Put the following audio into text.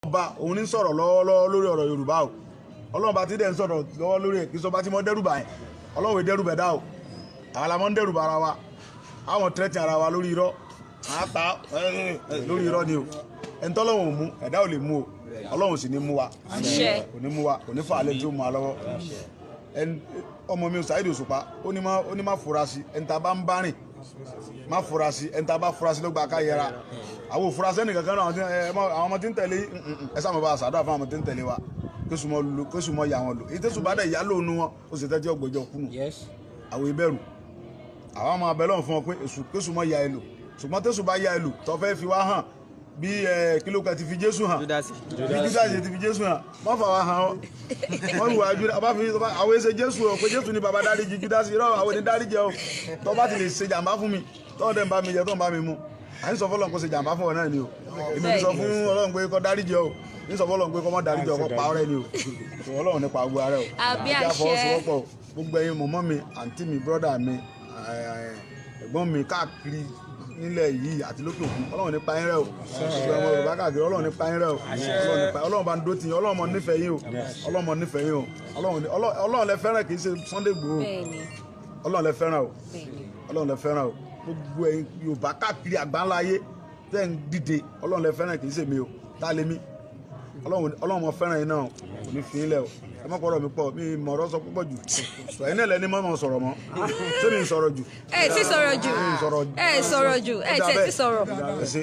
Ọba òun ní sọ̀rọ̀ lọ́wọ́lọ́wọ́ lórí ọ̀rọ̀ Yorùbá o. Ọlọ́run bá ti dẹ̀ ń sọ̀rọ̀ lọ́wọ́ lórí ẹ̀, kí sọba tí mo dẹ́rùbà yẹn. Ọlọ́run ò dẹ́rùbà dá o. Àwọn la mọ́ ń dẹ́rùbà ara wa, àwọn tẹ́tí ara wa lórí irọ́, àá lórí irọ́ ni o. Ẹni tọ́lọ́run ò mú, ẹ̀dá ò lè mú o. Ọlọ́run sì ní mú wa, kò ní mú wa, kò ní fà á lẹ́ni tí ó mú wa lọ́wọ́. Ọmọ mi Saheed Òṣùpá, ó ní má fura sí ẹni tá a bá ń bá rìn, má fura sí ẹni tá a bá fura sí ló gba ká yẹra. Àwọn òfurasí ẹnì kankan náà, àwọn ọmọ tí ń tẹ̀lé ẹ sáà mọ̀ bá a sàdúrà fún àwọn ọmọ tí ń tẹ̀lé wa, kéṣù mọ́ ya wọn lò. Èyí tẹ́sù bá dẹ̀ yá lónú wọn, ó sì tẹ́tí ọgbẹ̀jọ kùnú. Àwọn ìbẹ̀rù àwọn ọmọ abẹ́ lọ́n fún wọn pé kéṣù mọ́ ya ẹ lò, ṣùgbọ́n tẹ́sù bá ya ẹ lò tó fẹ́ fi wá hàn bí kílókà ti fi Jésù hàn, bí Júdásì ti fi Jésù hàn, wọ́n fà wá hàn ọ́, wọ́n wù wá Júdásì àwọn ẹsẹ̀ Jésù ọ̀ pé Jésù ni bàbá dáríjì Júdásì irọ́ àwọn ẹni dáríjì ọ́. Tó bá ti lè ṣe jàǹbá fún mi, tó dẹ̀ ń bá mi jẹ, tó ń bá mi mu, à ń sọ fọlọ́n kó ṣe jàǹbá fún ọ náà ni o. Èmi ń sọ fún Ọlọ́run pé kó dáríjì ọ́, ń sọ fọlọ́n pé kó má dáríjì ọ́, kó pa ọ̀rẹ́ ni o. Ọlọ́run nípa gbogbo ara o. Àfọwọ́sowọ́pọ̀ gbogbo ẹ̀yin mọ̀mọ́ mi, àǹtí mi, brọ́dà mi, ẹ̀gbọ́n mi káàkiri nílẹ̀ yìí àti lókè òkun, Ọlọ́run nípa yín rẹ o. Gbogbo ẹ̀wọ̀n Yorùbá káàkiri, Ọlọ́run nípa yín rẹ o. Ọlọ́run bá ń dó tì yín, Ọlọ́run mọ̀ nífẹ̀ẹ́ yín o, Ọlọ́run mọ̀ nífẹ̀ẹ́ yín o. Ọlọ́run lẹ fẹ́ràn, kì í ṣe Sunday Igboho. Ọlọ́run lẹ fẹ́ràn o, Ọlọ́run lẹ fẹ́ràn o. Gbogbo ẹ̀yin Yorùbá káàkiri àgbáńlá ayé tẹ́ ń dìde, Ọlọ́run lẹ fẹ́ràn, kì í ṣe mi o, tá lè mí. Ọlọ́run mọ̀ fẹ́ràn yín náà, kò ní fi yín lẹ̀ o. Ẹ má pọ̀rọ̀ mi pọ̀, mi mọ̀ ọ̀rọ̀ sọ púpọ̀ jù. Ẹ̀yin náà lẹni mọ̀ sọ̀rọ̀ mọ́, ṣé mi sọ̀rọ̀ jù? Ẹ ti sọ̀rọ̀ jù, ẹ sọ̀rọ̀ jù, ẹ ti sọ̀rọ̀. Ẹ ṣé.